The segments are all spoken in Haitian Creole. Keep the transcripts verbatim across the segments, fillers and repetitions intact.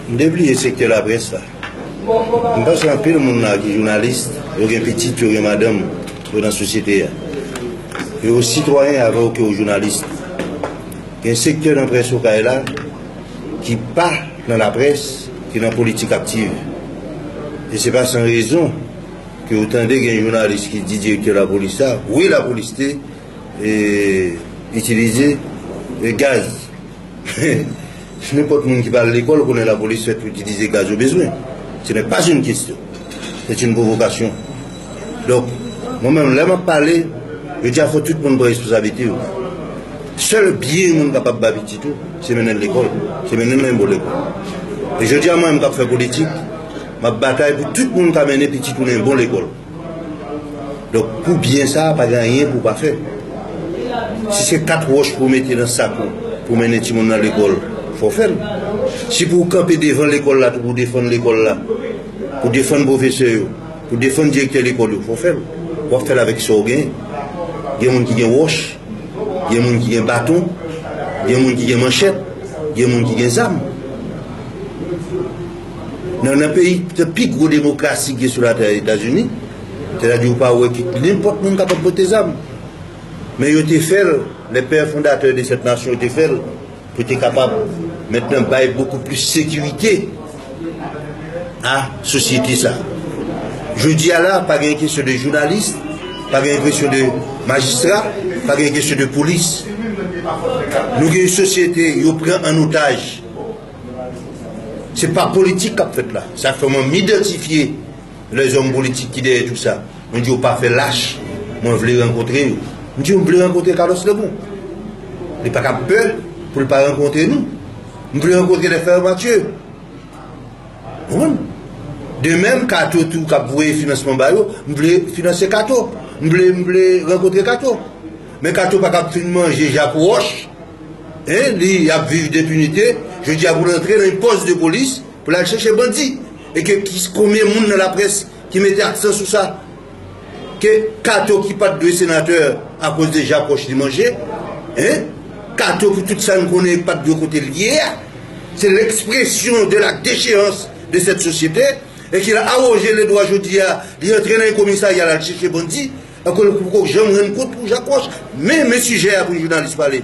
M te bliye sektè laprès la. M panse anpil moun la ki jounalis, yo gen pitit, yo gen madanm, yo nan sosyete a. Yo sitwayen avè w ke yo jounalis. Gen sektè nan près Okay la ki pa nan laprès, ki nan politik aktiv. E se pa san rezon ke w tande gen jounalis ki di direktè lapolis la, wi, lapolis te, e, itilize, e, gaz. Nenpòt moun ki pa al lekòl konnen lapolis fèt pou itilize gaz o bezwen. Ce n'est pas une question. C'est une provocation. Donk, mwen menm, lè m ap pale, yo di a fò tout moun pran responsablite yo. Sèl byen moun kapab ba pitit ou, se mennen l lekòl. Se mennen l nan yon bon lekòl. E jodi a, mwen menm k ap fè politik, m ap batay pou tout moun ka mennen pitit ou nan yon bon lekòl. Donk, pou byen sa a, pa gen anyen pou w pa fè. Si se kat wòch pou w mete nan sak ou, pou w mennen timoun nan lekòl, fò w fè l. Si pou w kanpe devan lekòl la tou, pou w defann lekòl la, pou w defann pwofesè yo, pou w defann direktè lekòl yo, fò w fè l. W ap fè l avèk sa w genyen. Gen moun ki gen wòch, gen moun ki gen baton, gen moun ki gen manchèt, gen moun ki gen zam. Nan, nan peyi, nan pi gwo demokrasi ki gen sou latè, Etazini, sètadi ou pa wè ki nenpòt moun kapab pote zam. Men yo te fè l, les pères fondateurs de cette nation, yo te fè l pou te kapab mentnan bay beaucoup plus sécurité a sosyete sa. Jodi a la, pa gen kesyon de jounalis, pa gen kesyon de majistra, pa gen kesyon de polis. Nou gen yon sosyete yo pran an otaj. Se pa politik k ap fèt la. Sa fè mwen m idantifye lèzòm politik ki dèyè tou sa. Mwen di yo pa fè lach. Mwen vle rankontre yo. M di yo m vle rankontre Carlos Lebon. Li pa ka pè pou l pa rankontre nou. M vle rankontre les frères Mathieu. Konprann? De menm, Kato tou k ap voye finansman ba yo, m vle finanse Kato. M vle, m vle rankontre Kato. Men Kato pa kab fin manje Jak Wòch. Hein, li ap viv denpinite. Jodi a pou l antre nan yon pòs de polis pou l al chèche bandi. E ke ki, konbyen moun nan laprès ki mete aksan sou sa? Ke Kato ki pa t dwe senatè akoz de Jak Wòch li manje, hein? Kato ki tout sa n konnen pa t dwe kote l ye a. Se l'expression de la déchéance de cette société e ki l awoje ledwa jodi a, li antre nan yon komisarya l al chèche bandi, akoz li poko janm rann kont pou Jak Wòch. Men, men sijè a pou jounalis pale.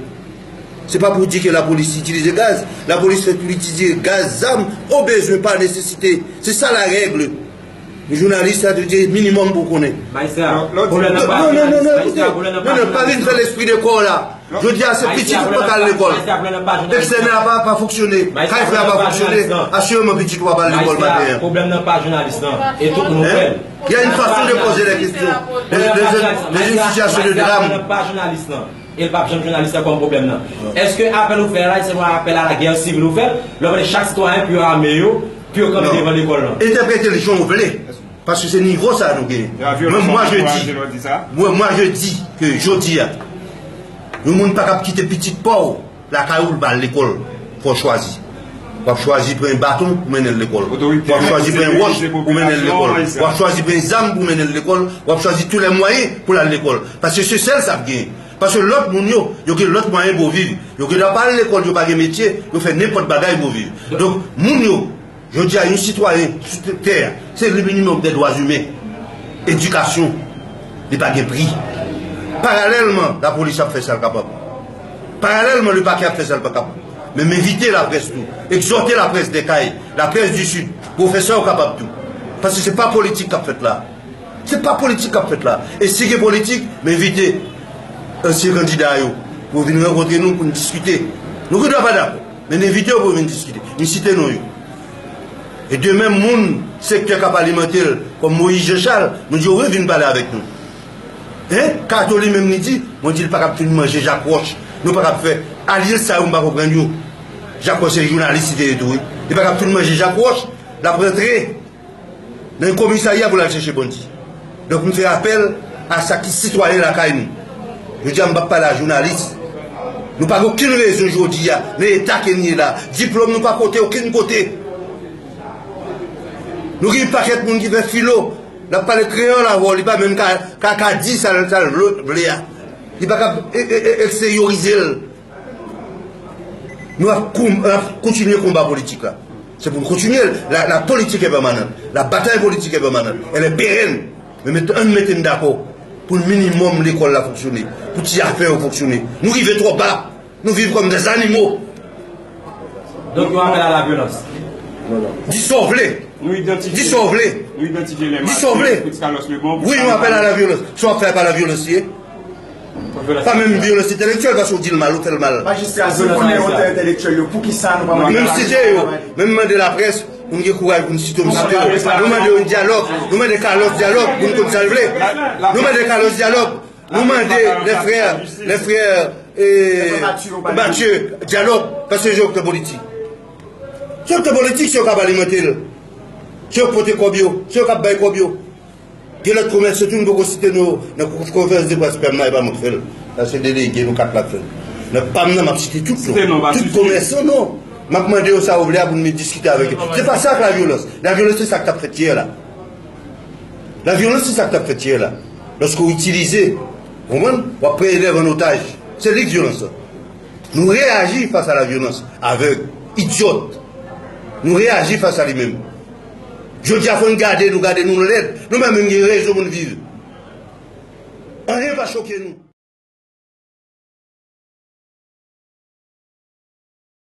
Se pa pou di ke lapolis itilize gaz. Lapolis fèt pou l itilize gaz, zam, o bezwen, pa nesesite. Se sa la règle. Jounalis, sa vle di minimòm pou w konnen. Majistra, pwoblèm nan pa jounalis. Non, non, non, non, non, koute. Non, non, pa vin fè lespri de kò la. Jodi a, se pitit ou pa ka al lekòl. Majistra, pwoblèm nan pa jounalis. F C N A pa, pa fonksyone. Kay frè a pa fonksyone. Asireman, pitit ou pa al lekòl maten an. Pwoblèm nan pa jounalis lan. E tout moun wè l. Il y a une façon de poser les questions. Dans, dans, dans une situation de drame. Pwoblèm nan pa jounalis lan. E l p ap janm jounalis lan kòm pwoblèm nan. Èske apèl ou fè la, se yon apèl a la guerre civile ou fè l? Lè w mande chak sitwayen pou yo ame yo, pou yo kanpe devan lekòl lan. Entèprete l jan w vle. Paske se nivo sa a nou genyen. Mwen, mwa je di, mwen, mwa je di ke jodi a, yon moun pa kab kite pitit pa w lakay ou l pa al lekòl. Fò w chwazi. W ap chwazi pran yon baton pou mennen l lekòl. W ap chwazi pran yon wòch pou mennen l lekòl. W ap chwazi pran yon zam pou mennen l lekòl. W ap chwazi tou lè mwayen pou l al lekòl. Paske se sèl sa k genyen. Paske lòt moun yo, yo gen lòt mwayen pou yo viv. Yo gen dwa pa al lekòl, yo pa gen metye, yo fè nenpòt bagay pou yo viv. Donk, moun yo, jodi a, yon sitwayen sou tè a, se le minimum des droits humains. Edikasyon, li pa gen pri. Paralèlman, lapolis ap fè sa l kapab. Paralèlman, le pakè ap fè sa l pa kapab. Men m envite laprès tou, egzòte laprès de kay, laprès du Sud, pwofesè yo kapab tou. Paske se pa politik k ap fèt la. Se pa politik k ap fèt la. E si gen politik, m envite ansyen kandida yo pou yo vin rankontre nou pou n diskite. Nou gen dwa pa dakò, men n envite yo pou yo vin diskite. M site non yo. E de menm moun, sektè k ap alimante l, kòm Moïse Jean Charles, nou di yo wi vin pale avèk nou. Hein? Kato li menm li di, mwen di l pa kab fin manje Jak Wòch. Nou pa kab fè alyans sa yo, m pa konprann yo. Jak Wòch se jounalis li te ye tou wi. Li pa kab fin manje Jak Wòch, l ap rantre nan yon komisarya pou l al chèche bandi. Donk, m fè apèl a sa ki sitwayen lakay nou. Jodi a, m p ap pale a jounalis. Nou pa gen okenn rezon jodi a, nan eta ke n ye la. Diplòm nou pa pote okenn kote. Nou gen yon pakèt moun ki fè filo, l ap pale kreyòl avè w, li pa menm ka, ka, ka di sa l, sa l vle, vle a. Li pa ka e, e, e, eksteryorize l. Nou ap kon-, ap kontinye konba politik la. Se pou n kontinye l. La, la politique est permanente. La bataille politique est permanente. Elle est pérenne. Men met, ann mete n dakò pou minimòm lekòl la fonksyone, pou ti afè yo fonksyone. Nou rive twò ba. Nou viv kòm dè zanimo. Donk, yon apèl a la vyolans. Di sa w vle. Nou idantifye, Di sa w vle. Nou idantifye lè Di sa w vle. Fritz Carlos Lebon. Wi, yon apèl a la vyolans. Sa w ap fè pa la vyolans ye. Pa menm vyolans entelektyèl, paske w di l mal, ou fè l mal. Majistra, si w konnen otè entelektyèl yo, poukisa nou pa mande Menm site yo, menm mande laprès, pou n gen kouraj pou n site yo, m site yo. Nou mande yon dyalòg, nou mande Carlos dyalòg, pou n konn sa l vle. Nou mande Carlos dyalòg, nou mande les frères, les frères eh, Mathieu dyalòg, paske se yo k nan politik. Se yo k nan politik, se yo k ap alimante l. Se yo k pote kòb yo, se yo k ap bay kòb yo. Gen lòt komèsan tou, nou poko site non nan konferans de près pèm nan, e pa mwen k fè l. Sa se delege nou kat la k fè l. Nan pam nan, m ap site tout non. Tout komèsan non. M ap mande yo sa yo vle a pou n vin diskite avèk yo. Se pa sa k la vyolans. La vyolans se sa k t ap fèt yè la. La vyolans se sa k t ap fèt yè la. Lòske w itilize, w konprann, w ap pran elèv an otaj. Se li k vyolans lan. Nou reyaji fas a la vyolans avèg, idyòt. Nou reyaji fas a li menm. Jodi a fò n gade nou, gade nou lèd. Nou pa menm gen rezon pou n viv. Anyen pa choke nou.